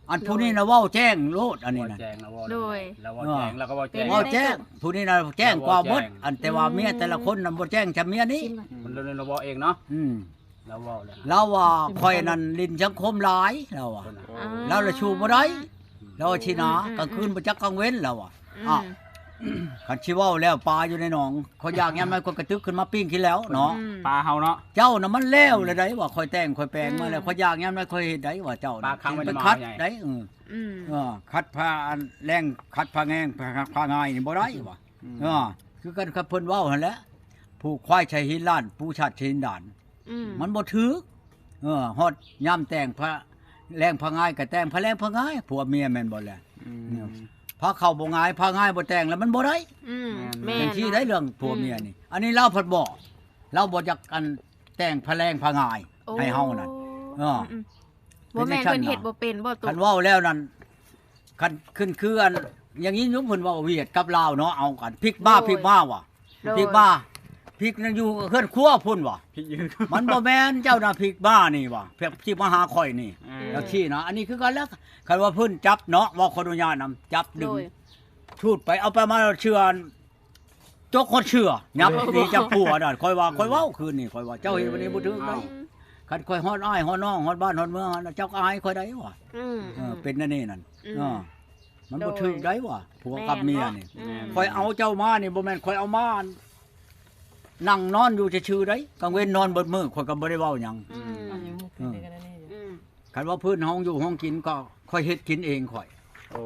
ອັນຜູ້ນີ້ນະເວົ້າແຈ້ງໂລດ ອັນນີ້ນະ ເວົ້າແຈ້ງ ລາວເວົ້າ ໂດຍ ແຈ້ງ ລາວກໍເວົ້າແຈ້ງ ເວົ້າແຈ້ງ ຜູ້ນີ້ນະແຈ້ງກວ່າໝົດ ອັນແຕ່ວ່າເມຍແຕ່ລະຄົນນະບໍ່ແຈງຈຳເມຍນີ້ ອືມ ເພິ່ນເວົ້າເອງເນາະ ອືມ ລາວເວົ້າແລ້ວ ລາວວ່າຂ້ອຍນັ້ນຫຼິ້ນສັງຄົມຫຼາຍ ລາວວ່າ ລາວລະສູ້ບໍ່ໄດ້ ລາວວ່າຊີ້ນະ ອືມ ກາງຄືນບໍ່ຈັກກາງເວັນ ລາວວ່າ ອືມ ອ້າວ ຄັນຊິເວົ້າແລ້ວປາຢູ່ໃນໜອງ ຂ້ອຍຢາກຍາມໃດຂ້ອຍກະຕຶກຂຶ້ນມາປີ້ງກິນແລ້ວເນາະ ອືມ ປາເຮົາເນາະ ເຈົ້ານະມັນແລ້ວແລ້ວໃດ໋ວ່າ ຂ້ອຍແຕ່ງຂ້ອຍແປງມາແລ້ວ ອືມ ຂ້ອຍຢາກຍາມໃດຂ້ອຍເຮັດໄດ້ວ່າ ເຈົ້ານະ ປາຄັງໄວ້ໃນໝໍ້ ໄດ້ ເອີ ອືມ ເອີ ຂັດຜ້າອັນແລງ ຂັດຜ້າແງງ ຜ້າງ່າຍນີ້ບໍ່ໄດ້ວ່າ ອືມ ເອີ ຄືກັນກັບເພິ່ນເວົ້າຫັ້ນແຫຼະ ຜູກຄວາຍໃສ່ຫີນລ້ານ ປູຊາດໃສ່ຫີນດານ ອືມ ມັນບໍ່ຖືກ ເອີ ຮອດຍາມແຕ່ງຜ້າແລງຜ້າງ່າຍກໍແຕ່ງຜ້າແລງຜ້າງ່າຍ ຜົວເມຍແມ່ນບໍ່ແລະ ອືມ ເອີ ຜ້າເຂົ້າບໍ່ງ່າຍ ຜ້າງ່າຍບໍ່ແຕ່ງແລ້ວມັນບໍ່ໄດ້ ອືມ ແມ່ນ ແມ່ນ ຈັ່ງຊີ້ໄດ໋ເລື່ອງຜົວເມຍນີ້ ອືມ ອັນນີ້ລາວພັດບໍ່ ລາວບໍ່ຢາກອັນແຕ່ງຜ້າແລງຜ້າງ່າຍ ໂອ້ ໃຫ້ເຮົານັ້ນ ເອີ ອືມໆ ບໍ່ແມ່ນເພິ່ນເຮັດບໍ່ເປັນບໍ່ຕຸ ຄັນເວົ້າແລ້ວນັ້ນ ຄັນຂຶ້ນຄືອັນ ຢ່າງນີ້ຢູ່ເພິ່ນເວົ້າຫວຽດກັບລາວເນາະ ເອົາກັນ ພິກມາ ໂດຍ ພິກມາວ່າ ໂດຍ ພິກມາ ພິກນັ້ນຢູ່ເຮືອນຄົວພຸ້ນວ່າ ພິກຢູ່ ມັນບໍ່ແມ່ນເຈົ້ານະພິກມານີ້ວ່າ ພິກມາຫາຂ້ອຍນີ້ ອືມ ຈັ່ງຊີ້ນະ ອັນນີ້ຄືກັນແຫຼະ ຄັນວ່າເພິ່ນຈັບເນາະ ເວົ້າຂໍອະນຸຍາດນຳ ຈັບດຶງ ໂດຍ ຊູດໄປເອົາໄປມາເຊື່ອ ຈົກຮອດເຊື່ອ ຫຍັບໜີຈາກຜົວນັ້ນ ຂ້ອຍວ່າ ຂ້ອຍເວົ້າຄືນນີ້ ຂ້ອຍວ່າ ເຈົ້າເຮັດແບບນີ້ບໍ່ຖືກໃດ໋ ອືມ ຄັນຂ້ອຍຮອດອ້າຍຮອດນ້ອງຮອດບ້ານຮອດເມືອງຫັ້ນ ເຈົ້າກໍອາຍຂ້ອຍໄດ໋ວ່າ ອືມ ເອີ ເປັນແນວນີ້ນັ້ນ ອືມ ເອີ ມັນບໍ່ຖືກໃດ໋ວ່າ ຜົວກັບເມຍນີ້ ແມ່ນເນາະ ອືມ ຂ້ອຍເອົາເຈົ້າມານີ້ ບໍ່ແມ່ນຂ້ອຍເອົາມາ ນັ່ງນອນຢູ່ຊື່ໆໃດ໋ ກາງເວັນນອນເບິດມື້ ຂ້ອຍກໍບໍ່ໄດ້ເວົ້າຫຍັງ ອືມ ອືມ ອືມ ຄັນວ່າພື້ນຫ້ອງຢູ່ຫ້ອງກິນກໍຂ້ອຍເຮັດກິນເອງຂ້ອຍ ໂອ້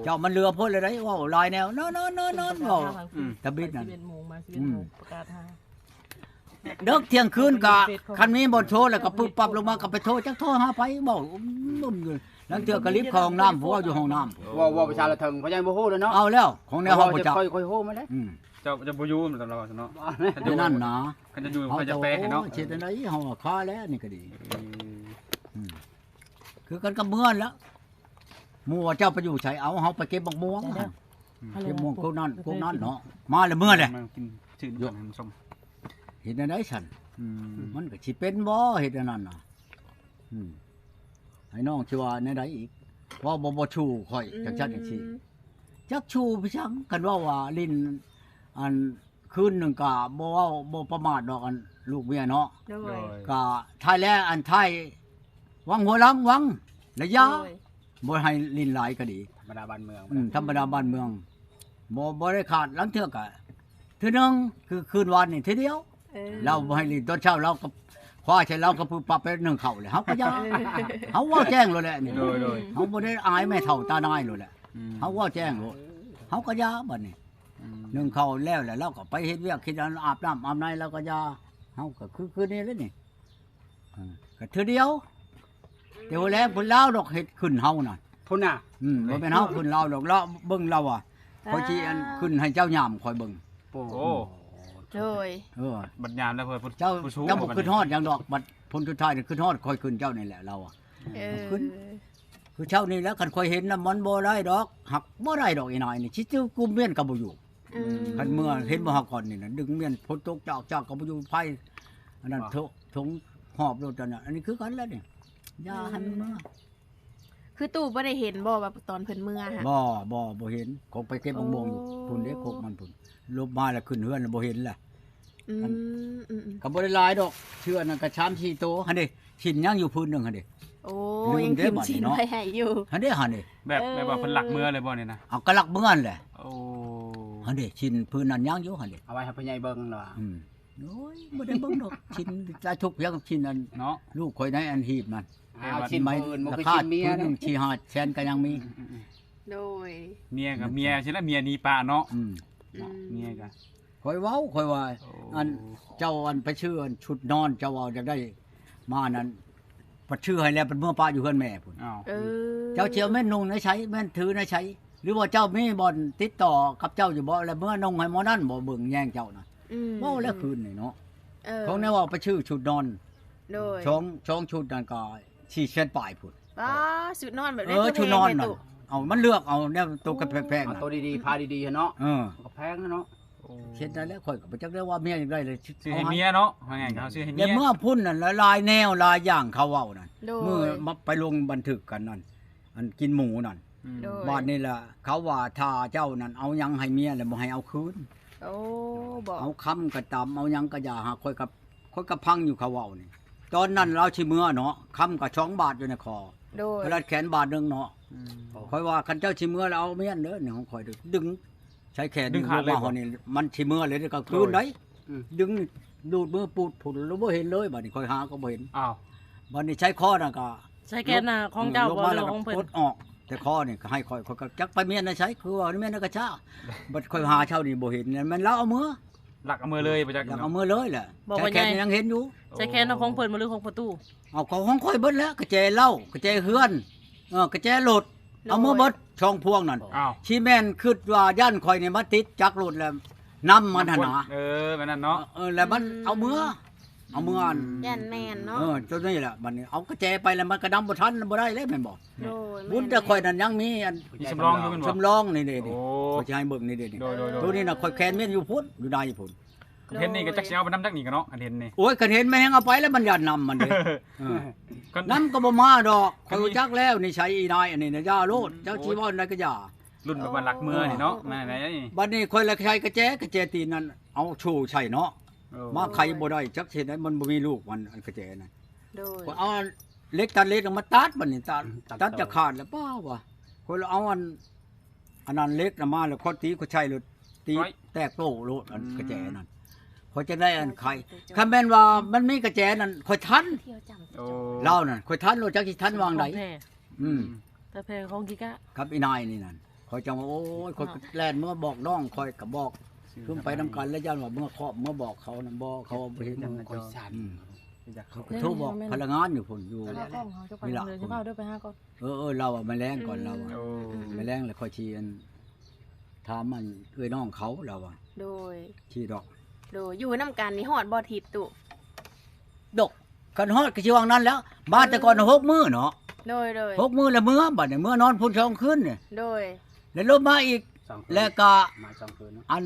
ເຈົ້າມັນເຫຼືອໂພດແລ້ວໃດ໋ ເວົ້າຫຼາຍແນວ ນອນໆໆໆ ເວົ້າ ອືມ ຕະບິດນັ້ນ ສິບເອັດໂມງມາ ສິບເອັດໂມງ ອືມ ປະກາດຫາ ເດິກທ່ຽງຄືນກະ ຄັນມີບ່ອນໂທແລ້ວກໍປຶບປັບລົງມາກໍໄປໂທ ຈັກໂທຫາໃຜ ເວົ້າ ອືມ ຢູ່ ລາງເທື່ອກໍລິບເຂົ້າຫ້ອງນ້ຳ ເວົ້າຢູ່ຫ້ອງນ້ຳ ເວົ້າ ເວົ້າພາສາລາວເທິງ ເພາະຍັງບໍ່ຮູ້ເນາະ ເອົາແລ້ວ ຂອງແນວເຮົາບໍ່ຈັກ ຂ້ອຍ ຂ້ອຍຮູ້ມາແລ້ວ ອືມ ເຈົ້າຈະບໍ່ຢູ່ນຳລາວຊັ້ນເນາະ ໂອ້ ອັນນັ້ນນະ ຄັນຈະຢູ່ຂ້ອຍຈະແປໃຫ້ເນາະ ເຮັດຈັ່ງໃດ ເຮົາຄາແລ້ວນີ້ກໍດີ ອືມ ອືມ ຄືກັນກັບເມືອງແຫຼະ ໝູ່ວ່າເຈົ້າໄປຢູ່ໃສ ເອົາ ເຮົາໄປເກັບໝາກມ່ວງ ເກັບມ່ວງພວກນັ້ນພວກນັ້ນເນາະ ມາແລ້ວເມືອແຫຼະ ມາກິນຊື່ນຳກັນທ່ານຜູ້ຊົມ ເຮັດແນວໃດຊັ້ນ ອືມ ມັນກໍຊິເປັນບໍ່ ເຮັດແນວນັ້ນນະ ອືມ ໃຫ້ນ້ອງຊິວ່າແນວໃດອີກ ເວົ້າບໍ່ ບໍ່ສູ້ຂ້ອຍ ອືມ ຈັ່ງຊັ້ນຈັ່ງຊີ້ ຈັກສູ້ໄປຫຍັງ ຄັນເວົ້າວ່າຫຼິ້ນ ອັນ ຄືນໜຶ່ງກະບໍ່ເວົ້າ ບໍ່ປະໝາດດອກ ອັນລູກເມຍເນາະ ໂດຍ ໂດຍ ກະທ້າຍແລ້ວ ອັນທ້າຍ ວັງຫົວຫຼັງວັງ ລະຢ່າ ໂດຍ ບໍ່ໃຫ້ຫຼິ້ນຫຼາຍກໍດີ ທຳມະດາບ້ານເມືອງ ອືມ ທຳມະດາບ້ານເມືອງ ບໍ່ ບໍ່ໄດ້ຂາດ ລາງເທື່ອກະເທື່ອໜຶ່ງ ຄືຄືນວານນີ້ເທື່ອດຽວ ເອີ ລາວບໍ່ໃຫ້ຫຼິ້ນ ຕອນເຊົ້າລາວກໍຄວ້າໃສ່ ລາວກໍປຶບປັບໄປໜຶ້ງເຂົ້າແລ້ວ ເຮົາກໍຢ່າ ເອີ ເຮົາເວົ້າແຈ້ງໂລດແຫຼະນີ້ ໂດຍ ໂດຍ ເຮົາບໍ່ໄດ້ອາຍແມ່ເຖົ້າຕານາຍໂລດແຫຼະ ອືມ ເຮົາເວົ້າແຈ້ງໂລດ ເຮົາກໍຢ່າບັດນີ້ ອືມ ໜຶ້ງເຂົ້າແລ້ວ ແລ້ວລາວກໍໄປເຮັດວຽກເຮັດອັນ ອາບນ້ຳອາບໃນ ລາວກໍຢ່າ ເຮົາກໍຄື ຄືນີ້ແຫຼະນີ້ ເອີ ກໍເທື່ອດຽວ ແຕ່ຫົວແລງເພິ່ນລາວດອກເຮັດຂຶ້ນເຮົານະ ພຸ້ນນະ ອືມ ບໍ່ແມ່ນເຮົາຂຶ້ນລາວດອກ ລາວເບິ່ງລາວວ່າ ຂ້ອຍຊິອັນຂຶ້ນໃຫ້ເຈົ້າຍາມຂ້ອຍເບິ່ງ ໂອ້ ໂອ້ ໂດຍ ເອີ ບັດຍາມແລ້ວເພິ່ນ ເຈົ້າ ເຈົ້າບໍ່ຄິດຮອດຫຍັງດອກ ບັດຜົນສຸດທ້າຍນີ້ຄິດຮອດຂ້ອຍຂຶ້ນເຈົ້ານີ້ແຫຼະ ລາວວ່າ ເອີ ຂຶ້ນ ຄືເຈົ້ານີ້ແຫຼະ ຄັນຂ້ອຍເຫັນນະ ມັນບໍ່ໄດ້ດອກ ຫັກບໍ່ໄດ້ດອກ ອີນາຍນີ້ ຊິຈື່ກຸມເມຍນກໍບໍ່ຢູ່ ອືມ ຄັນເມື່ອເຫັນບໍ່ ຫາກ່ອນນີ້ນະ ດຶງເມຍນ ຝົນຕົກຈາກໆກໍບໍ່ຢູ່ ໄຟອັນນັ້ນ ໂທ້ ຖົງຫອບໂລດ ອັນນັ້ນ ອັນນີ້ຄືກັນແຫຼະນີ້ ຢ່າໃຫ້ມັນເມືອ ອືມ ຄືຕູ້ບໍ່ໄດ້ເຫັນບໍ່ວ່າຕອນເພິ່ນເມືອຫັ້ນ ບໍ່ ບໍ່ ບໍ່ເຫັນ ຄົງໄປເກັບໝາກມ່ວງຢູ່ ໂອ້ ພຸ້ນເດ້ ຄົກມັນພຸ້ນ ລົບມາແລ້ວຂຶ້ນເຮືອນແລ້ວບໍ່ເຫັນແລ້ວ ອືມ ອັນ ອືມໆ ກໍບໍ່ໄດ້ຫຼາຍດອກ ເທື່ອນັ້ນກໍສາມສີ່ໂຕຫັ້ນເດ້ ຖິ້ມຍັງຢູ່ພື້ນໜຶ່ງຫັ້ນເດ້ ໂອ້ ຍັງຖິ້ມຊີ້ນໄວ້ໃຫ້ຢູ່ ຫັ້ນເດ້ ຫັ້ນເດ້ ແບບ ເອີ ແບບວ່າເພິ່ນລັກເມືອເລີຍບໍ່ນີ້ນະ ເອົາກໍລັກເມືອຫັ້ນແຫຼະ ໂອ້ ຫັ້ນເດ້ ຊີ້ນພື້ນນັ້ນຍັງຢູ່ຫັ້ນເດ້ ເອົາໄວ້ໃຫ້ພໍ່ໃຫຍ່ເບິ່ງເນາະ ອືມ ໂອ້ຍ ບໍ່ໄດ້ເບິ່ງດອກ ຊິນຕາຍທຸກພຽງຊິນອັນເນາະ ລູກຂ້ອຍໃນອັນຮີບນັ້ນ ອ້າວ ຊິນຜູ້ອື່ນບໍ່ຄືຊິນເມຍ ລາຄາພື້ນໜຶ່ງສີ່ຫ້າແສນກໍຍັງມີ ອືມໆໆ ໂດຍ ເມຍກໍເມຍຊີ້ລະ ເມຍໜີປະເນາະ ອືມ ອືມ ເມຍກໍ ຂ້ອຍເວົ້າ ຂ້ອຍວ່າ ໂອ້ ອັນ ເຈົ້າອັນໄປຊື້ອັນຊຸດນອນ ເຈົ້າເວົ້າຢາກໄດ້ມານັ້ນ ພັດຊື້ໃຫ້ແລ້ວ ພັດເມືອປະຢູ່ເຮືອນແມ່ພຸ້ນ ອ້າວ ເອີ ເຈົ້າຊິເອົາແມ່ນນຸ່ງໃນໃສ ແມ່ນຖືໃນໃສ ຫຼືວ່າເຈົ້າມີບ່ອນຕິດຕໍ່ກັບເຈົ້າຢູ່ບໍ່ ແລ້ວເມືອນຸ່ງໃຫ້ໝໍນັ້ນບໍ່ ເບິ່ງແຍງເຈົ້ານະ ອືມ ເວົ້າແລ້ວຄືນນີ້ເນາະ ເອີ ຂອງແນວວ່າໄປຊື້ຊຸດນອນ ໂດຍ ສອງ ສອງຊຸດນັ້ນກໍສີ່ແສນປາຍພຸ້ນ ປ້າ ຊຸດນອນແບບໃດ ເອີ ຊຸດນອນນະ ເອົາ ມັນເລືອກເອົາແນວໂຕກໍແພງໆ ເອົາໂຕດີໆ ຜ້າດີໆເນາະ ເອີ ມັນກໍແພງເນາະ ໂອ້ ເຮັດໄດ້ແລ້ວ ຂ້ອຍກໍບໍ່ຈັກໄດ້ວ່າເມຍຢາກໄດ້ເລີຍ ຊື້ໃຫ້ເມຍເນາະ ວ່າງ່າຍກໍເຮົາຊື້ໃຫ້ເມຍ ແລ້ວເມື່ອພຸ້ນນັ້ນ ຫຼາຍໆແນວຫຼາຍຢ່າງເຂົາເວົ້ານັ້ນ ໂດຍ ມື້ມາໄປລົງບັນທຶກກັນນັ້ນ ອັນກິນໝູນັ້ນ ອືມ ໂດຍ ບາດນີ້ລະເຂົາວ່າ ຖ້າເຈົ້ານັ້ນເອົາຫຍັງໃຫ້ເມຍແລ້ວບໍ່ໃຫ້ເອົາຄືນ ໂອ້ ບອກ ເອົາຄຳກໍຕາມ ເອົາຫຍັງກໍຢ່າ ຫາຂ້ອຍກັບ ຂ້ອຍກໍຟັງຢູ່ເຂົາເວົ້ານີ້ ຕອນນັ້ນລາວຊິເມືອເນາະ ຄຳກໍສອງບາດຢູ່ໃນຄໍ ໂດຍ ກະລັດແຂນບາດໜຶ່ງເນາະ ອືມ ຂ້ອຍວ່າ ຄັນເຈົ້າຊິເມືອແລ້ວເອົາເມຍເດີ ນີ້ຂອງຂ້ອຍເດີ ດຶງ ໃຊ້ແຂນດຶງຂາດເລີຍ ເອົາມາ ບໍ່ ຮອດນີ້ ມັນຊິເມືອເລີຍ ກາງຄືນໃດ ອືມ ດຶງດູດມືປູດພຸ້ນ ແລ້ວບໍ່ເຫັນເລີຍ ບາດນີ້ຂ້ອຍຫາກໍບໍ່ເຫັນ ອ້າວ ບາດນີ້ໃຊ້ຄໍນັ້ນກໍ ໃຊ້ແຂນນະ ຂອງເຈົ້າບໍ່ ຫຼືຂອງເພິ່ນ ກົດອອກ ແຕ່ຄໍນີ້ກໍໃຫ້ຂ້ອຍ ຂ້ອຍກໍຈັກໄປເມຍໃນໃສ ຄືວ່າເມຍໃນກະຊາ ບັດຂ້ອຍຫາເຊົ້ານີ້ບໍ່ເຫັນ ແມ່ນລາວເອົາເມືອ ລັກເອົາເມືອເລີຍ ບໍ່ຈັກ ລັກເອົາເມືອເລີຍແຫຼະ ໃຊ້ແຂນຍັງເຫັນຢູ່ ໃຊ້ແຂນເອົາຂອງເພິ່ນບໍ່ ຫຼືຂອງປະຕູ ເອົາຂອງຂ້ອຍເບິດແຫຼະ ກະແຈເຫຼົ້າ ກະແຈເຮືອນ ເອີ ກະແຈລົດ ເອົາເມືອເບິດສອງພວງນັ້ນ ອ້າວ ຊິແມ່ນຄິດວ່າຢ້ານຂ້ອຍນີ້ມາຕິດຈັກລົດແລ້ວນຳມັນຫັ້ນນະ ເອີ ແບບນັ້ນເນາະ ເອີ ແລ້ວມັນເອົາເມືອ ເອົາເມືອ ຢ້ານແມ່ນເນາະ ເອີ ໂຕນີ້ແຫຼະ ບັດນີ້ເອົາກະແຈໄປແລ້ວມັນກະນຳບໍ່ທັນ ບໍ່ໄດ້ເລີຍແມ່ນບໍ່ ໂດຍ ບຸນແຕ່ຂ້ອຍນັ້ນຍັງມີອັນ ມີສຳລອງຢູ່ແມ່ນບໍ່ ສຳລອງນີ້ເດ້ ໂອ້ ຂ້ອຍຊິໃຫ້ເບິ່ງນີ້ເດ້ ໂຕນີ້ນະຂ້ອຍແຂນມັນຢູ່ພຸ້ນ ຢູ່ໃນພຸ້ນ ຄັນເຫັນນີ້ກໍຈັກຊິເອົາໄປນຳຈັກນີ້ກໍເນາະ ຄັນເຫັນນີ້ ໂອ້ຍ ຄັນເຫັນມັນແຮ່ງເອົາໄປແລ້ວ ມັນຢ້ານນຳມັນເດ້ ເອີ ນຳກໍບໍ່ມາດອກ ຂ້ອຍຮູ້ຈັກແລ້ວນິໄສອີນາຍອັນນີ້ນະ ຢ່າໂລດ ເຈົ້າຊິເວົ້າອັນໃດກໍຢ່າ ລຸ້ນແບບວ່າລັກເມືອນີ້ເນາະ ມາໄດ໋ ບັດນີ້ຂ້ອຍລະໃຊ້ກະແຈ ກະແຈຕີນນັ້ນ ເອົາໂຊໃສ່ເນາະ ມາໄຂບໍ່ໄດ້ ຈັກຊິເຮັດໃດ ມັນບໍ່ມີລູກມັນ ອັນກະແຈນັ້ນ ໂດຍ ຂ້ອຍເອົາເຫຼັກ ຕັດເຫຼັກມາຕັດ ບັດນີ້ຕັດ ຕັດຈະຂາດແລ້ວ ປ້າວ່າ ຂ້ອຍລະເອົາອັນ ອັນນັ້ນເຫຼັກນະມາ ແລ້ວຂ້ອຍຕີ ຂ້ອຍໃຊ້ໂລດ ຕີແຕກໂຕໂລດ ອັນກະແຈນັ້ນ ຂ້ອຍຈະໄດ້ອັນໄຂ ຄັນແມ່ນວ່າມັນມີກະແຈນັ້ນ ຂ້ອຍທັນ ໂອ້ ລາວນັ້ນ ຂ້ອຍທັນໂລດ ຈັກຊິທັນວາງໃດ ຂອງແທ້ ອືມ ແຕ່ແພງຂອງກີກະ ກັບອີນາຍນີ້ນັ້ນ ຂ້ອຍຈັ່ງວ່າ ໂອ້ຍ ຂ້ອຍກໍແລ່ນເມືອບອກນ້ອງ ຂ້ອຍກໍບອກ ຄືໄປນຳກັນ ແລ້ວຢ້ານວ່າເມືອຄອບ ເມືອບອກເຂົານັ້ນ ບໍ່ ເຂົາບໍ່ເຫັນ ຂ້ອຍສັ່ນ ອືມ ຂ້ອຍກໍໂທບອກພະນັກງານຢູ່ພຸ້ນ ຢູ່ ເອີ ເອີ ລາວວ່າມາແລງກ່ອນ ລາວວ່າ ໂອ້ ມາແລງແລ້ວຂ້ອຍຊິອັນ ຖາມອັນເອື້ອຍນ້ອງເຂົາ ລາວວ່າ ໂດຍ ຊິດອກ ໂດຍ ຢູ່ນຳກັນນີ້ຮອດບໍ່ທິດຕຸ ດອກ ຄັນຮອດກໍຊິວ່ານັ້ນແຫຼະ ມາແຕ່ກ່ອນ ອືມ ຫົກມື້ເນາະ ໂດຍໆ ຫົກມື້ແລ້ວເມືອ ບັດນີ້ເມືອນອນພຸ້ນສອງຄືນນີ້ ໂດຍ ແລ້ວລົມມາອີກ ສອງຄືນ ແລ້ວກໍ ມາສອງຄືນເນາະ ອັນ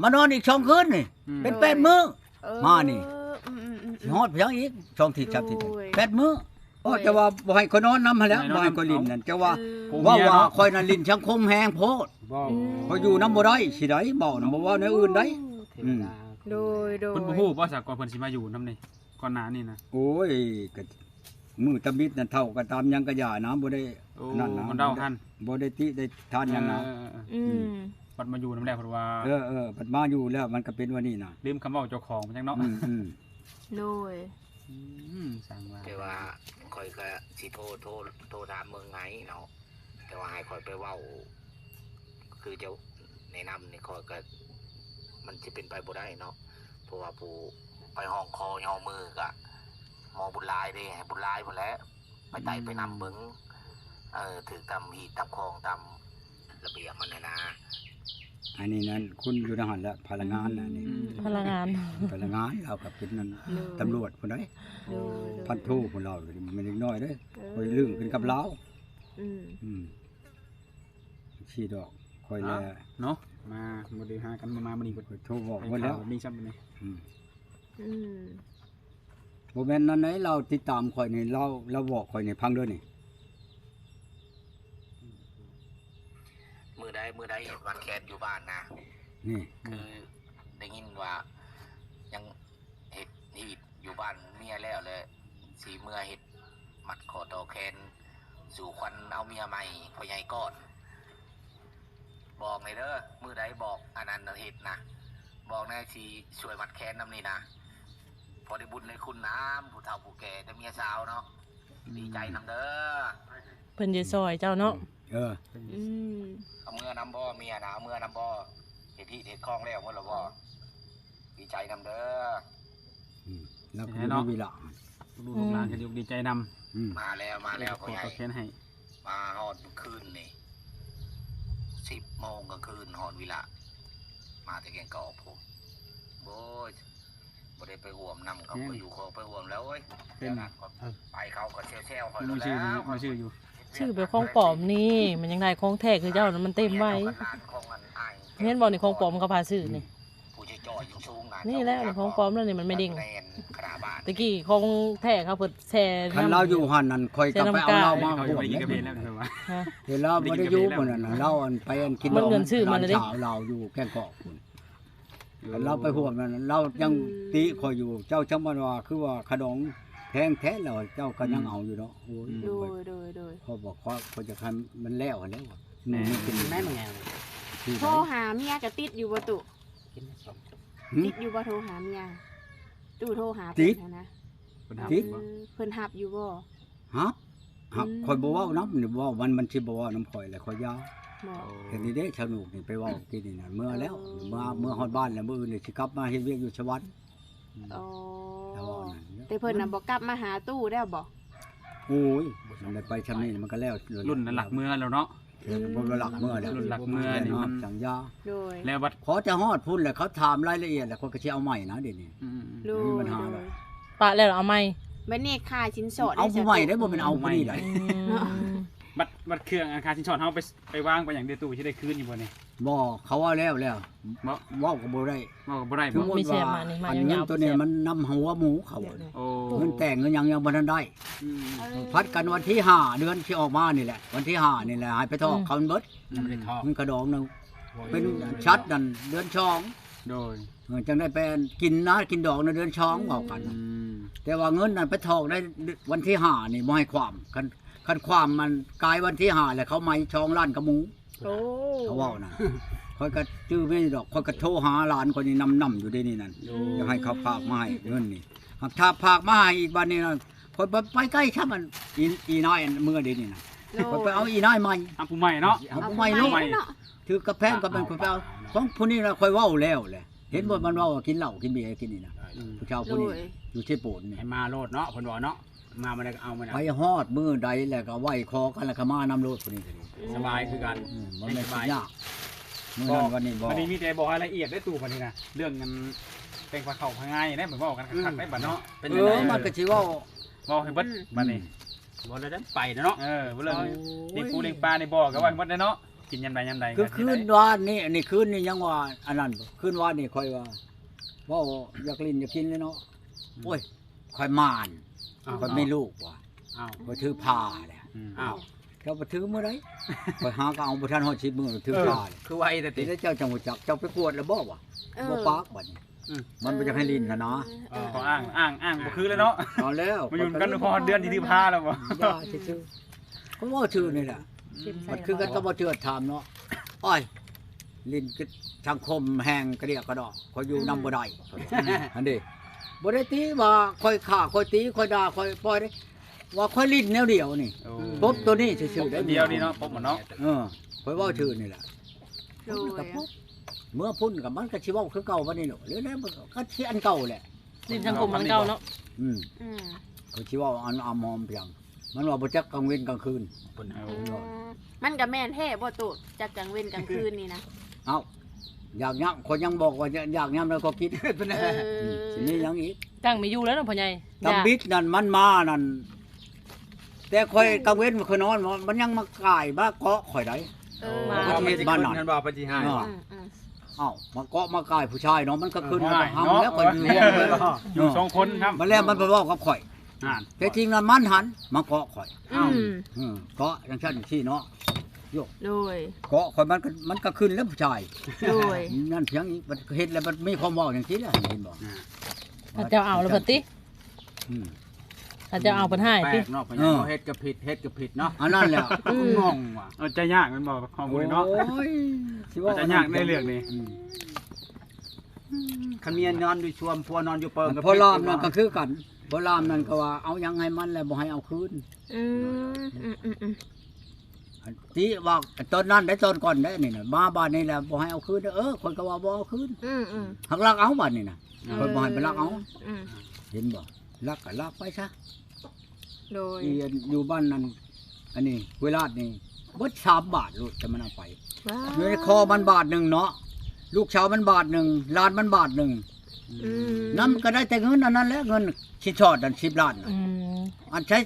ມານອນອີກສອງຄືນນີ້ ອືມ ເປັນແປດມື້ ເອີ ມານີ້ ອືມໆໆໆ ຊິຮອດໄປຫຍັງອີກ ສອງທິດສາມທິດ ໂດຍ ແປດມື້ ໂອ້ຍ ເຈົ້າວ່າບໍ່ໃຫ້ຂ້ອຍນອນນຳຫັ້ນແຫຼະ ບໍ່ໃຫ້ຂ້ອຍຫຼິ້ນນັ້ນ ເຈົ້າວ່າ ເອີ ເວົ້າວ່າຂ້ອຍນັ້ນຫຼິ້ນສັງຄົມແຮງໂພດ ບໍ່ ອືມ ຂ້ອຍຢູ່ນຳບໍ່ໄດ້ ຊິໄດ້ເວົ້ານຳ ບໍ່ເວົ້າແນວອື່ນໃດ ໂອ້ ເທວດາ ອືມ ໂດຍໆ ເພິ່ນບໍ່ຮູ້ບໍ່ ສາກ່ອນເພິ່ນຊິມາຢູ່ນຳນີ້ ກ່ອນໜ້ານີ້ນະ ໂອ້ຍ ກະ ມື້ຕຳອິດນັ້ນເຖົ້າກໍຕາມຫຍັງກໍຢ່ານະ ບໍ່ໄດ້ ໂອ້ ນັ້ນນະ ມັນເດົາຫັ້ນ ບໍ່ໄດ້ຕິໄດ້ທານຫຍັງນະ ເອີໆໆ ອືມ ອືມ ບັດມາຢູ່ນຳແລ້ວເພິ່ນວ່າ ເອີໆ ບັດມາຢູ່ແລ້ວມັນກໍເປັນວ່ານີ້ນະ ລືມຄຳເວົ້າເຈົ້າຂອງໄປຈັ່ງເນາະ ອືມໆ ໂດຍ ອືມ ຊ່າງວ່າ ແຕ່ວ່າຂ້ອຍກໍຊິໂທ ໂທ ໂທຖາມເບິ່ງໃຫ້ເນາະ ແຕ່ວ່າໃຫ້ຂ້ອຍໄປເວົ້າ ຄືເຈົ້າແນະນຳນີ້ ຂ້ອຍກໍ ມັນຊິເປັນໄປບໍ່ໄດ້ເນາະ ເພາະວ່າຜູ້ໄປຫ້ອງຄໍຍໍມືກະໝໍບຸນຫຼາຍເດ້ ໃຫ້ບຸນຫຼາຍພຸ້ນແຫຼະ ໄປໄຕ່ໄປນຳເບິ່ງ ເອີ ຖືກຕາມຮີດຕາມຄອງຕາມລະບຽບມັນຫັ້ນນາ ອັນນີ້ນັ້ນ ຄຸນຢູ່ໃນຫັ້ນແຫຼະ ພະນັກງານ ອືມ ອັນນີ້ ອືມ ພະນັກງານ ພະນັກງານ ລາວກໍເປັນນັ້ນ ໂດຍ ຕຳຫຼວດພຸ້ນໃດ ໂດຍໆ ພັນໂທພຸ້ນ ລາວບໍ່ແມ່ນເດັກນ້ອຍເດ້ ໂອ້ ຂ້ອຍລຶ້ງຂຶ້ນກັບລາວ ອືມ ອືມ ຊີ້ດອກ ຂ້ອຍແລະ ເນາະ ມາ ບໍ່ໄດ້ຫາກັນ ມາ ມາມື້ນີ້ ຂ້ອຍໂທບອກເບິດແລ້ວ ມີຊ້ຳນີ້ ອືມ ອືມ ບໍ່ແມ່ນນັ້ນໃດ ລາວຕິດຕາມຂ້ອຍນີ້ ລາວ ລາວບອກຂ້ອຍນີ້ ຟັງເດີນີ້ ມື້ໃດ ມື້ໃດເຮັດວັດແຄນຢູ່ບ້ານນະ ນີ້ ຄືໄດ້ຍິນວ່າຍັງເຮັດຮີດຢູ່ບ້ານເມຍແລ້ວ ແລະ ຊິເມືອເຮັດມັດຂໍ້ຕໍ່ແຂນ ສູ່ຂວັນເອົາເມຍໃໝ່ພໍ່ໃຫຍ່ກ້ອນ ບອກແດ່ເດີ ມື້ໃດບອກອັນນັ້ນເຮັດນະ ບອກແດ່ ຊິຊ່ວຍມັດແຂນນຳນີ້ນະ ພໍໄດ້ບຸນໄດ້ຄຸນນຳຜູ້ເຖົ້າຜູ້ແກ່ ແຕ່ເມຍສາວເນາະ ອືມ ດີໃຈນຳເດີ ເພິ່ນຈະຊ່ອຍເຈົ້າເນາະ ເອີ ອືມ ເອົາເມືອນຳບໍ່ ເມຍນະ ເອົາເມືອນຳບໍ່ ເຮັດຮີດເຮັດຄອງແລ້ວໝົດແລ້ວບໍ່? ດີໃຈນຳເດີ ອືມ ລາວກໍຢູ່ໃນວິລະ ລູກຫຼານກໍດີອົກດີໃຈນຳ ອືມ ມາແລ້ວ ມາແລ້ວ ພໍ່ໃຫຍ່ ແຂນໃຫ້ ມາຮອດມື້ຄືນນີ້ ສິບໂມງກາງຄືນ ຮອດວິລະ ມາແຕ່ແກ້ງກອກພຸ້ນ ໂອ້ຍ ບໍ່ໄດ້ໄປຮ່ວມນຳເຂົາ ອືມ ໄປຢູ່ຂໍໄປຮ່ວມແລ້ວ ໂອ້ຍ ເປັນ ແລ້ວນະ ໄປເຂົາກໍແຊວໆຂ້ອຍ ມັນຊື່ຢູ່ ມັນຊື່ຢູ່ ຊື່ແບບຂອງປອມນີ້ ມັນຍັງໄດ້ ຂອງແທ້ຄືເຈົ້ານັ້ນມັນເຕັມໄວ້ ເຫັນບໍ່ນີ້ ຂອງປອມເຂົາພາຊື້ນີ້ ອືມ ນີ້ແຫຼະ ຂອງປອມແລ້ວນີ້ ມັນແມ່ດິງ. ແມ່ນຂະໜາດບ້ານ ຕະກີ້ຂອງແທ້ເຂົາເພິ່ນແຊ່ ຄັນລາວຢູ່ຫັ້ນນັ້ນ ຂ້ອຍກໍໄປເອົາລາວມາຮ່ວມ ຂ້ອຍກໍບໍ່ໄດ້ກິນກາເຟແລ້ວ ເຫັນລາວບໍ່ໄດ້ຢູ່ມື້ນັ້ນ ລາວອັນໄປອັນກິນດອງ ມັນເງິນຊື້ມາແລ້ວເດ້ ຫຼານສາວລາວຢູ່ແກ້ງກອກພຸ້ນ. ເອີ ຄັນລາວໄປຮ່ວມນັ້ນ ລາວຍັງ ອືມ ຕິຂ້ອຍຢູ່ ເຈົ້າຈັ່ງວ່າ ຄືວ່າຂະດອງແພງແທ້ ແລ້ວເຈົ້າກໍຍັງ ອືມ ເອົາຢູ່ເນາະ. ໂອ້ຍ ໂດຍ ໂດຍ ໂດຍ ເພາະວ່າຂ້ອຍ ຂ້ອຍຈະໃຫ້ມັນແລ້ວຫັ້ນແຫຼະວ່າ ແມ່ນ ມັນເປັນ ແມ່ນແນວນີ້ ໂທຫາເມຍກໍຕິດຢູ່ບໍ່ຕຸ? ຫືມ ຕິດຢູ່ບໍ່ ໂທຫາເມຍ? ຕູ້ໂທຫາ ຕິດ ເພິ່ນຫັ້ນນະ ເພິ່ນຮັບ ຕິດ ເອີ ເພິ່ນຮັບຢູ່ບໍ່? ຮັບ ຮັບ ອືມ ຂ້ອຍບໍ່ເວົ້ານຳ ເວົ້າມັນ ມັນຊິບໍ່ເວົ້ານຳຂ້ອຍແຫຼະ ຂ້ອຍຢ່າ. ບໍ່ ເຫັນນີ້ເດ້ ຊາວໜູກນີ້ໄປເວົ້າກີ້ນີ້ນະ ເມືອແລ້ວ ເອີ ເມືອ ເມືອຮອດບ້ານແລ້ວ ມື້ອື່ນນີ້ຊິກັບມາເຮັດວຽກຢູ່ສະຫວັນ. ອໍ ແຕ່ເພິ່ນນະບໍ່ກັບມາຫາຕູ້ແລ້ວບໍ່? ໂອ້ຍ ມັນໄດ້ໄປຊ່ຳນີ້ມັນກໍແລ້ວ ລຸ້ນນັ້ນລັກເມືອແລ້ວເນາະ. ເອີ ບໍ່ລັກເມືອແລ້ວ ລຸ້ນລັກເມືອນີ້ມັນສັນຍາ. ໂດຍ ແລ້ວບັດ ພໍຈະຮອດພຸ້ນແລ້ວ ເຂົາຖາມລາຍລະອຽດແລ້ວ ຂ້ອຍກໍຊິເອົາໃໝ່ນະ ດຽວນີ້. ອືມໆ ໂດຍ ບໍ່ມີບັນຫາດອກ ໂດຍ ປະແລ້ວເອົາໃໝ່. ບັດນີ້ຄ່າສິນສອດ ເອົາຜູ້ໃໝ່ໄດ້ ບໍ່ແມ່ນເອົາຜູ້ນີ້ໄດ໋. ອືມ ບັດ ບັດເຄື່ອງ ອາ ຄ່າສິນສອດເຮົາໄປ ໄປວາງໄປຫຍັງ ເດຕູ້ຊິໄດ້ຄືນຢູ່ບໍ່ນີ້? ບໍ່ ເຂົາເວົ້າແລ້ວ ແລ້ວ ບໍ່ ເວົ້າກໍບໍ່ໄດ້ ເວົ້າກໍບໍ່ໄດ້. ຄືໝົດວ່າ ອັນເງິນໂຕນີ້ມັນນຳຫົວໝູເຂົາ. ໂອ້ ເງິນແຕ່ງເງິນຫຍັງຍັງບໍ່ທັນໄດ້. ອືມ ເອີ ພັດກັນວັນທີຫ້າ ເດືອນຊິອອກມານີ້ແຫຼະ ວັນທີຫ້ານີ້ແຫຼະ ໃຫ້ໄປຖອກ ອືມ ເຂົາມັນເບິດ. ຍັງບໍ່ໄດ້ຖອກ ເງິນກະດອງໜຶ່ງ ໂອ້ຍ ເປັນຊັດນັ້ນເດືອນສອງ. ໂດຍ ເອີ ຈັ່ງໄດ້ໄປກິນນະ ກິນດອງໃນເດືອນສອງ ອືມ ເວົ້າກັນ. ອືມ ແຕ່ວ່າເງິນນັ້ນໄປຖອກໃນວັນທີຫ້ານີ້ ບໍ່ໃຫ້ຄວາມ ຄັນ ຄັນຄວາມມັນກາຍວັນທີຫ້າແລ້ວ ເຂົາໃໝ່ສອງລ້ານກະໝູ. ໂອ້ ເຂົາເວົ້ານະ ຂ້ອຍກໍຈື່ແມ່ນຢູ່ດອກ ຂ້ອຍກໍໂທຫາຫຼານຂ້ອຍນີ້ນຳໆຢູ່ເດນີ້ນັ້ນ. ໂອ້ ຢາກໃຫ້ເຂົາຝາກມາໃຫ້ເງິນນີ້ ຫາກຖ້າຝາກມາໃຫ້ອີກບັດນີ້ນະ ຂ້ອຍບໍ່ໄປໃກ້ຊ້ຳ ອັນ ອີ ອີນາຍອັນເມືອເດນີ້ນະ. ໂອ້ ຂ້ອຍໄປເອົາອີນາຍໃໝ່ ເອົາຜູ້ໃໝ່ເນາະ ເອົາຜູ້ໃໝ່ໂລດ. ຖືກກັບແພງກັບແມ່ນ ຂ້ອຍໄປເອົາຂອງຜູ້ນີ້ລະ ຂ້ອຍເວົ້າແລ້ວແຫຼະ. ເຫັນບໍ່ ມັນເວົ້າວ່າກິນເຫຼົ້າກິນເບຍກິນນີ້ນະ. ອືມ ຜູ້ຊາວຜູ້ນີ້ ໂດຍ ຢູ່ເຊໂປນນີ້ ໃຫ້ມາໂລດເນາະ ເພິ່ນເວົ້າເນາະ. ມາ ມາໄດ້ກໍເອົາມານະ ໄປຮອດມື້ໃດແລ້ວກໍໄຫວ້ຂໍກັນ ແລ້ວກໍມານຳໂລດຜູ້ນີ້ກໍດີ. ອືມ ສະບາຍຄືກັນ. ອືມ ບໍ່ແມ່ນຊິຍາກ ມື້ນັ້ນວັນນີ້ບໍ່ ບັດນີ້ມີແຕ່ບອກລາຍລະອຽດໄດ້ຕູ້ບັດນີ້ນະ ເລື່ອງອັນແຕ່ງຜ້າເຂົ້າຜ້າງ່າຍໄດ້ ເພິ່ນເວົ້າກັນຄັກໆໄດ້ບັດເນາະ. ເອີ ມັນກໍຊິເວົ້າ ເວົ້າໃຫ້ເບິດ ອືມ ບັດນີ້. ອືມ ບໍ່ໄດ້ໄປເນາະ. ເອີ ບໍ່ເລື່ອງ ໂອ້ຍ ລ້ຽງປູລ້ຽງປາໃນບໍ່ກໍວ່າໃຫ້ໝົດເນາະ ກິນຍາມໃດຍາມໃດ. ຄືຄືນວານນີ້ ອັນນີ້ຄືນນີ້ຍັງວ່າອັນນັ້ນ ຄືນວານນີ້ຂ້ອຍວ່າ ເວົ້າຢາກຫຼິ້ນຢາກກິນເລີຍເນາະ. ອືມ ໂອ້ຍ ຂ້ອຍໝານ ອ້າວ ຂ້ອຍມີລູກວ່າ ອ້າວ ຂ້ອຍຖືພາແຫຼະ. ອືມ ອ້າວ ເຈົ້າໄປຖືມື້ໃດ? ຂ້ອຍຫາກໍເອົາບໍ່ທັນຮອດສິບມື້ຖືພາແຫຼະ. ເອີ ຄືໄວແທ້ຕິ ເຈົ້າຈັ່ງຮູ້ຈັກ ເຈົ້າໄປກວດແລ້ວບໍ່ວະ? ເອີ ບໍ່ປາກບັດນີ້. ອືມ ມັນບໍ່ຢາກໃຫ້ຫຼິ້ນຫັ້ນນະ. ເອີ ກໍອ້າງ ອ້າງ ອ້າງບໍ່ຄືແລ້ວເນາະ. ເອົາແລ້ວ ມາຢູ່ນຳກັນພໍເດືອນທີ່ຖືພາແລ້ວບໍ່? ຢ່າຊື່ໆ ຂ້ອຍເວົ້າຊື່ນີ້ແຫຼະ. ອືມ ມັນຄືກັນກັບບໍ່ເທື່ອຖາມເນາະ. ໂອ້ຍ ຫຼິ້ນສັງຄົມແຮງກະດຽກກະດໍ້ ຂ້ອຍຢູ່ນຳບໍ່ໄດ້. ອືມ ຫັ້ນເດ້ ບໍ່ໄດ້ຕິວ່າຂ້ອຍຂ້າ ຂ້ອຍຕີ ຂ້ອຍດ່າ ຂ້ອຍປ່ອຍເດ້ ວ່າຂ້ອຍຫຼິ້ນແນວດຽວນີ້. ໂອ້ ປົບໂຕນີ້ຊື່ໆ ໄດ້ ອັນດຽວນີ້ເນາະ ປົບມັນເນາະ. ເອີ ຂ້ອຍເວົ້າຊື່ນີ້ແຫຼະ. ໂດຍ ມັນກໍປຸບ ເມື່ອພຸ້ນກໍມັນກໍຊິເວົ້າຄືເກົ່າບັດນີ້ໂລດ ແລ້ວມັນກໍຊິອັນເກົ່າແຫຼະ ຫຼິ້ນສັງຄົມອັນເກົ່າເນາະ. ອືມ ອືມ ກໍຊິເວົ້າອັນອຳຫອມພຽງ ມັນວ່າບໍ່ຈັກກາງເວັນກາງຄືນ. ອືມ ມັນກໍແມ່ນແທ້ບໍ່ໂຕ ຈັກກາງເວັນກາງຄືນນີ້ນະ. ເອົ້າ ຢາກຍາມ ຂ້ອຍຍັງບອກວ່າຢາກຍາມໃດກໍກິນ. ເອີ ອືມ ຊິມີຫຍັງອີກ? ຕັ້ງບໍ່ຢູ່ແລ້ວເນາະພໍ່ໃຫຍ່ ຕຳບິດນັ້ນມັນມານັ້ນ ແຕ່ຂ້ອຍກາງເວັນຂ້ອຍນອນ ມັນຍັງມາກາຍມາເກາະຂ້ອຍໄດ໋. ເອີ ມັນຊິເຮັດບ້ານນັ້ນ ເພິ່ນວ່າເພິ່ນຊິໃຫ້. ອືມໆ ເອົ້າ ມາເກາະມາກາຍຜູ້ຊາຍເນາະ ມັນກໍຄືນ ເອີ ເຮົາແລ້ວ ຂ້ອຍຢູ່ ເອີ ຢູ່ສອງຄົນນຳ ມັນແລ້ວມັນໄປເວົ້າກັບຂ້ອຍ. ນັ້ນ ແທ້ຈິງນະມັນຫັ້ນມາເກາະຂ້ອຍ. ອືມ ເອີ ເກາະຈັ່ງຊັ້ນຈັ່ງຊີ້ເນາະ. ໂຍ ໂດຍ ເກາະຂ້ອຍ ມັນກໍ ມັນກໍຂຶ້ນແລ້ວຜູ້ຊາຍ. ໂດຍ ນັ້ນພຽງອີກ ມັນເຮັດແລ້ວມັນມີຄວາມເວົ້າຈັ່ງຊີ້ແຫຼະ ເຫັນບໍ່? ອ່າ ເຂົາເຈົ້າເອົາແລ້ວເພິ່ນຕິ? ອືມ ເຂົາເຈົ້າເອົາເພິ່ນໃຫ້ຕິ? ແປກເນາະ ເອີ ເຮັດກໍຜິດ ເຮັດກໍຜິດເນາະ. ອັນນັ້ນແຫຼະ ອືມ ງົງວ່ະ. ເອີ ຈະຍາກແມ່ນບໍ່ ເຮົາບໍ່ໄດ້ເນາະ. ໂອ້ຍ ຊິວ່າຈະຍາກໃນເລື່ອງນີ້. ອືມ ຄັນເມຍນອນຢູ່ຊວມ ຜົວນອນຢູ່ເປິງ ຜົວລາມນັ້ນກໍຄືກັນ ຜົວລາມນັ້ນກໍວ່າເອົາຫຍັງໃຫ້ມັນແລ້ວບໍ່ໃຫ້ເອົາຄືນ. ອືມ ອືມໆໆ ອັນຕິວ່າຕອນນັ້ນໄດ້ ຕອນກ່ອນໄດ້ນີ້ນະ ມາບາດນີ້ແລ້ວບໍ່ໃຫ້ເອົາຄືນ. ເອີ ຂ້ອຍກໍວ່າບໍ່ເອົາຄືນ. ອືມໆ ຫາກລັກເອົາບາດນີ້ນະ. ອືມ ຂ້ອຍບໍ່ໃຫ້ໄປລັກເອົາ. ອືມ ເຫັນບໍ່? ລັກກໍລັກໄປຊະ. ໂດຍ ທີ່ຢູ່ບ້ານນັ້ນ ອັນນີ້ ຫ້ວຍລາດນີ້ ເບິດສາມບາດໂລດ ແຕ່ມັນເອົາໄປ. ວ້າ ຢູ່ໃນຄໍມັນບາດໜຶ່ງເນາະ ລູກສາວມັນບາດໜຶ່ງ ຫຼານມັນບາດໜຶ່ງ. ອືມ ນຳກໍໄດ້ແຕ່ເງິນອັນນັ້ນແຫຼະ ເງິນສິນສອດນັ້ນສິບລ້ານນະ. ອືມ ອັນໃຊ້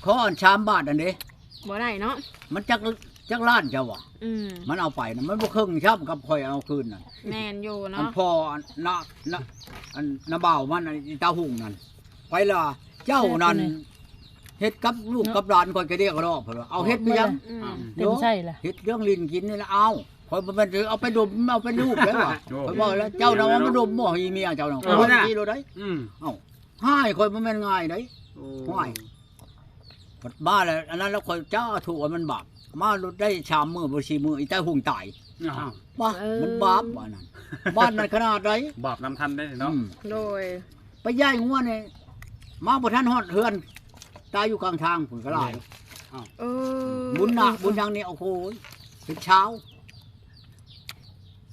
ຄໍອັນສາມບາດນັ້ນເດ້ ບໍ່ໄດ້ເນາະ ມັນຈັກ ຈັກລ້ານເຈົ້າວ່າ ອືມ ມັນເອົາໄປນະ ມັນບໍ່ເຄິ່ງຊ້ຳກັບຂ້ອຍເອົາຄືນນັ້ນ. ແມ່ນຢູ່ເນາະ ອັນພໍ່ອັນນະ ນະ ອັນນ້າບ່າວມັນ ອັນອີຕາຫຸ່ງນັ້ນ ໄປລະ ເຈົ້ານັ້ນ ເຮັດກັບລູກກັບຫຼານຂ້ອຍກະເດກະດອກ ເພິ່ນວ່າ ເອົາເຮັດໄປຫຍັງ? ອືມ ເຕັມໃສ່ລະ ເຮັດເລື່ອງຫຼິ້ນກິນນີ້ລະ ເອົາ ຂ້ອຍບໍ່ແມ່ນຊິເອົາໄປດົມ ເອົາໄປລູບໄດ້ຫວາ ໂອ້ ຂ້ອອຍເວົ້າແລ້ວ ເຈົ້ານະເອົາມາດົມບໍ່ ອີເມຍເຈົ້ານະ ເອີ ຂ້ອຍ ນະ ຕີໂລດໄດ໋ ອືມ ເອົ້າ ຮ້າຍ ຂ້ອຍບໍ່ແມ່ນງ່າຍໃດ໋ ໂອ້ ຮ້າຍ ບັດມາແລ້ວ ອັນນັ້ນແລ້ວ ຂ້ອຍເຈົ້າຖືວ່າມັນບາບ ມາລົດໄດ້ສາມມື້ບໍ່ສີ່ມື້ ອີຕາຫຸ່ງຕາຍ ອ້າວ ປະ ເອີ ມັນບາບວ່ານັ້ນ ບ້ານນັ້ນຂະໜາດໃດ ບາບນຳທັນເດ້ເນາະ ອືມ ໂດຍ ໄປຢາຍງົວນີ້ ມາບໍ່ທັນຮອດເຮືອນ ຕາຍຢູ່ກາງທາງພຸ້ນກະຫຼາຍ ເອີ ບຸນນະ ບຸນຫຍັງນີ້ ໂອ້ໂຫ ເປັນຊາວ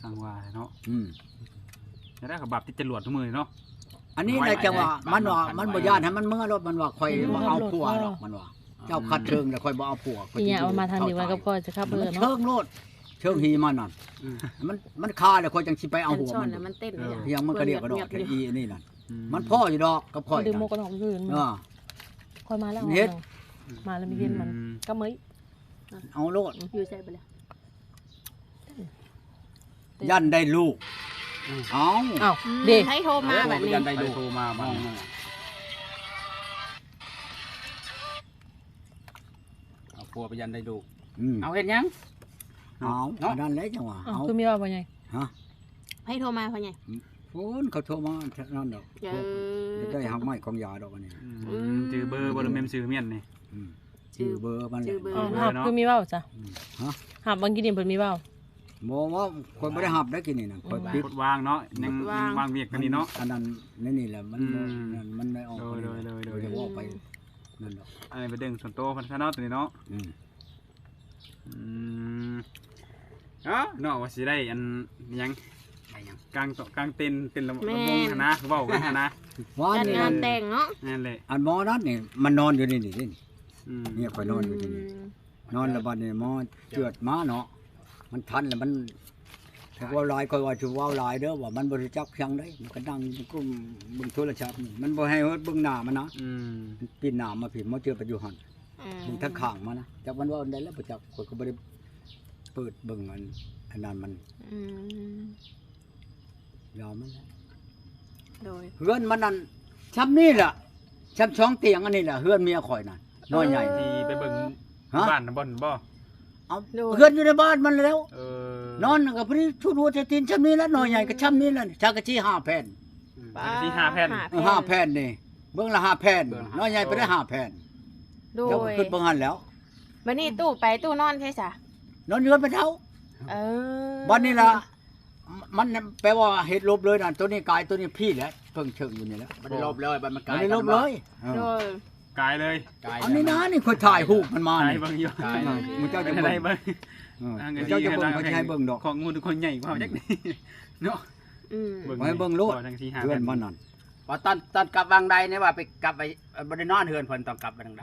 ຊ່າງວ່າເນາະ ອືມ ແລ້ວກະບາບຕິດຈະຫຼວດທຸກມື້ເນາະ ອັນນີ້ນະ ຈັງວ່າມັນວ່າ ມັນບໍ່ຢ້ານໃຫ້ມັນເມືອໂລດ ມັນວ່າຂ້ອຍບໍ່ເອົາຜົວດອກ ມັນວ່າ ເຈົ້າຄັດເຊີງແລ້ວ ຂ້ອຍບໍ່ເອົາຜົວ ອີຫຍັງເອົາມາທາງນີ້ໄວ້ກັບຂ້ອຍ ຊິຂັບເຮືອເນາະ ເຊີງໂລດ ເຊີງຫີມັນນັ້ນ ມັນ ມັນຄາແລ້ວ ຂ້ອຍຈັ່ງຊິໄປເອົາຫົວມັນ ມັນເຕັ້ນ ເອີ ຫຍັງມັນກະເດກະດອກ ອີນີ້ນັ້ນ ມັນພໍຢູ່ດອກກັບຂ້ອຍ ເອີ ຂ້ອຍມາແລ້ວ ເຮັດ ມາແລ້ວມີເຫັນມັນ ອືມ ກັບເມີຍ ເອົາໂລດ ຢູ່ໃສບາດນີ້ ຢ້ານໄດ້ລູກ ອືມ ເອົາ ເອົາ ອືມ ເດ້ ໃຜໂທມາບາດນີ້ ຢ້ານໄດ້ລູກ ໃຜໂທມາບາດນີ້ ເອົາຜົວໄປຢ້ານໄດ້ລູກ ອືມ ເອົາເຮັດຫຍັງ ເອົາ ເນາະ ອັນນັ້ນແຫຼະຈັ່ງວ່າ ເອົ້າ ເອົາ ຄືມີວ່າພໍ່ໃຫຍ່ ຮະ ໃຜໂທມາພໍ່ໃຫຍ່ ພຸ້ນ ເຂົາໂທມານັ້ນດອກ ເອີ ໄດ້ຮາກໄມ້ຂອງຢາດອກອັນນີ້ ອືມ ອືມ ຈື່ເບີບໍ່ ຫຼືແມ່ນຊື່ແມ່ນນີ້ ອືມ ຈື່ເບີມັນແຫຼະ ຈື່ເບີ ເອີ ເນາະ ຮັບຄືມີເວົ້າຊະ ອືມ ຮະ ຮັບບາງກີ້ນີ້ເພິ່ນມີເວົ້າ ບໍ່ ວ່າຂ້ອຍບໍ່ໄດ້ຮັບໄດ້ກີ້ນີ້ນະ ຂ້ອຍປິດ ກົດວາງເນາະ ຍັງວາງວຽກກັນນີ້ເນາະ ອັນນັ້ນໃນນີ້ແຫຼະ ມັນ ອືມ ມັນໄດ້ອອກ ໂດຍ ໂດຍ ໂດຍ ບໍ່ໄດ້ເວົ້າໄປນັ້ນດອກ ອັນນີ້ເປັນເລື່ອງສ່ວນໂຕເພິ່ນຊະເນາະ ໂຕນີ້ເນາະ ອືມ ອືມ ເອີ ເນາະ ວ່າຊິໄດ້ອັນຫຍັງ ໄດ້ຫຍັງ ກາງໂຕະກາງເຕັນ ເຕັ້ນລຳ ແມ່ນ ລຳວົງຫັ້ນນະ ເວົ້າກັນຫັ້ນນະ ວ່າ ຈັດງານແຕ່ງເນາະ ນັ້ນແຫຼະ ອັນໝໍນັ້ນນີ້ມັນນອນຢູ່ໃນນີ້ເດ້ ອືມ ເມຍຂ້ອຍນອນຢູ່ໃນນີ້ ອືມ ນອນແລ້ວບັດນີ້ໝໍເຈື່ອນມາເນາະ ມັນທັນແລ້ວມັນ ພວກເວົ້າຫຼາຍ ຂ້ອຍວ່າຊິເວົ້າຫຼາຍເດີ ວ່າມັນບໍ່ຮູ້ຈັກຫຍັງໃດ ມັນກະນັ່ງກ້ມເບິ່ງໂທລະສັບ ມັນບໍ່ໃຫ້ເບິ່ງໜ້າມັນນະ ອືມ ມັນປິ່ນໜ້າມາພີ້ ໝໍເຈື່ອນໄປຢູ່ຫັ້ນ ອືມ ເບິ່ງທາງຂ້າງມັນນະ ຈັກມັນເວົ້າອັນໃດແລ້ວບໍ່ຈັກ ຂ້ອຍກະບໍ່ໄດ້ເປີດເບິ່ງອັນ ອັນນັ້ນມັນ ອືມ ຍອມມັນແຫຼະ ໂດຍ ເຮືອນມັນນັ້ນຊ່ຳນີ້ແຫຼະ ຊ່ຳສອງຕຽງອັນນີ້ແຫຼະ ເຮືອນເມຍຂ້ອຍນັ້ນ ນ້ອຍໃຫຍ່ ທີ່ໄປເບິ່ງ ຮະ ບ້ານນະ ບ່ອນບໍ່ ເອົາ ໂດຍ ເຮືອນຢູ່ໃນບ້ານມັນແລ້ວ ເອີ ນອນກະພໍດີຊຸດຫົວຈະຕີນຊ່ຳນີ້ແຫຼະ ນ້ອຍໃຫຍ່ກະຊ່ຳນີ້ແຫຼະ ສັງກະສີຫ້າແຜ່ນ ອືມ ປາ ສັງກະສີຫ້າແຜ່ນ ຫ້າແຜ່ນ ເອີ ຫ້າແຜ່ນນີ້ ເບື້ອງລະຫ້າແຜ່ນ ເບື້ອງລະຫ້າ ນ້ອຍໃຫຍ່ໄປໄດ້ຫ້າແຜ່ນ ໂດຍ ເຈົ້າກໍຂຶ້ນເບິ່ງຫັ້ນແລ້ວ ບາດນີ້ຕູ້ໄປ ຕູ້ນອນໃສຊະ ນອນຢູ່ເຮືອນແມ່ເຖົ້າ ເອີ ບາດນີ້ລະ ມັນແປວ່າເຮັດລົບເລີຍນະ ໂຕນີ້ກາຍ ໂຕນີ້ພີ້ແຫຼະ ເພິ່ງເຊີງຢູ່ນີ້ແຫຼະ ບໍ່ໄດ້ລົບເລີຍ ບາດມັນກາຍ ບໍ່ໄດ້ລົບເລີຍ ເອີ ໂດຍ ກາຍເລີຍ ກາຍ ອັນນີ້ນະ ນີ້ຂ້ອຍຖ່າຍຮູບມັນມາ ກາຍ ນີ້ ເບິ່ງຢູ່ ກາຍ ເອີ ໝູ່ເຈົ້າຈະເບິ່ງ ເອີ ເຈົ້າຈະເບິ່ງ ຂ້ອຍຊິໃຫ້ເບິ່ງດອກ ຂອງງູນ ຂອງໃຫຍ່ກວ່າ ອືມ ຈັກນີ້ເນາະ ອືມ ເບິ່ງ ໃຫ້ເບິ່ງໂລດ ເຮືອນມັນນັ້ນ ວ່າຕອນ ຕອນກັບວັງໃດນີ້ ວ່າໄປກັບໄປ ບໍ່ໄດ້ນອນເຮືອນເພິ່ນ ຕ້ອງກັບໄປທາງໃດ